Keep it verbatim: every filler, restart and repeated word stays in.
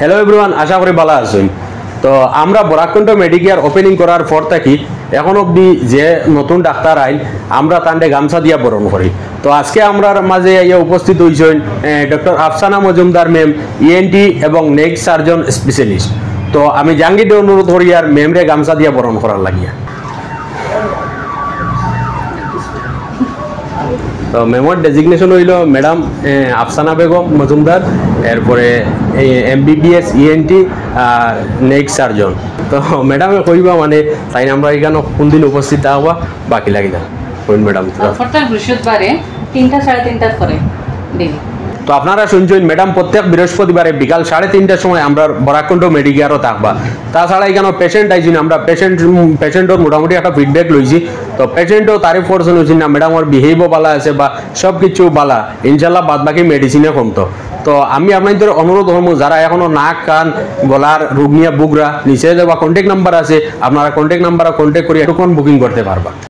Hello everyone, আশা করি ভালা আছইন। তো আমরা বরাক কণ্ঠ মেডিকেয়ার ওপেনিং করার পর থাকি এখন অবধি যে নতুন ডাক্তার আইন, আমরা তানরে গামছা দিয়া বরণ করি। তো আজকে আমরার মাঝে আইয়া উপস্থিত হইছইন ডক্টর আফসানা মজুমদার ম্যাম, ইএনটি এবং নেক সার্জন স্পেশালিস্ট। তো আমি জাহাঙ্গীররে অনুরোধ করি আর ম্যামরে গামছা দিয়া বরণ করার লাগিয়া। তো ম্যামর ডেজিগনেশন হইল ম্যাডাম আফসানা বেগম মজুমদার, এরপরে এমবিবিএস ইএনটি আর নেক সার্জন। তো ম্যাডামে কইবা মানে তাইন আমরা এখানো কোন দিন উপস্থিত থাকবা, বাকি লাগি না। Coin madam. প্রত্যেক বৃহস্পতিবারে তিনটা, সাড়ে তিনটার পরে ডেইলি। তো আপনারা শুনছইন ম্যাডাম প্রত্যেক বৃহস্পতিবারে বিকাল সাড়ে তিনটার সময় আমরা বরাক কণ্ঠ মেডিকেয়ারও থাকবা। তাছাড়া এখানো পেশেন্ট আইছইন, আমরা পেশেন্ট পেশেন্টর মোটামুটি একটা ফিডব্যাক লইছি। তো পেশেন্টও তারিফ করছইন, হইছইন না ম্যাডামর বিহেভও ভালা আছে বা সব কিছু ভালা, ইনশাল্লাহ বাদ বাকি মেডিসিনে কমতো। তো আমি আপনাইনতরে অনুরোধ করমু, যারা এখনো নাক কান গলার রোগ নিয়া ভুগরা, নিচে দেওয়া কন্ট্যাক্ট নাম্বার আছে, আপনারা কন্ট্যাক্ট নাম্বারো কন্ট্যাক্ট করি অ্যাপয়েন্টমেন্ট বুকিং করতে পারবা।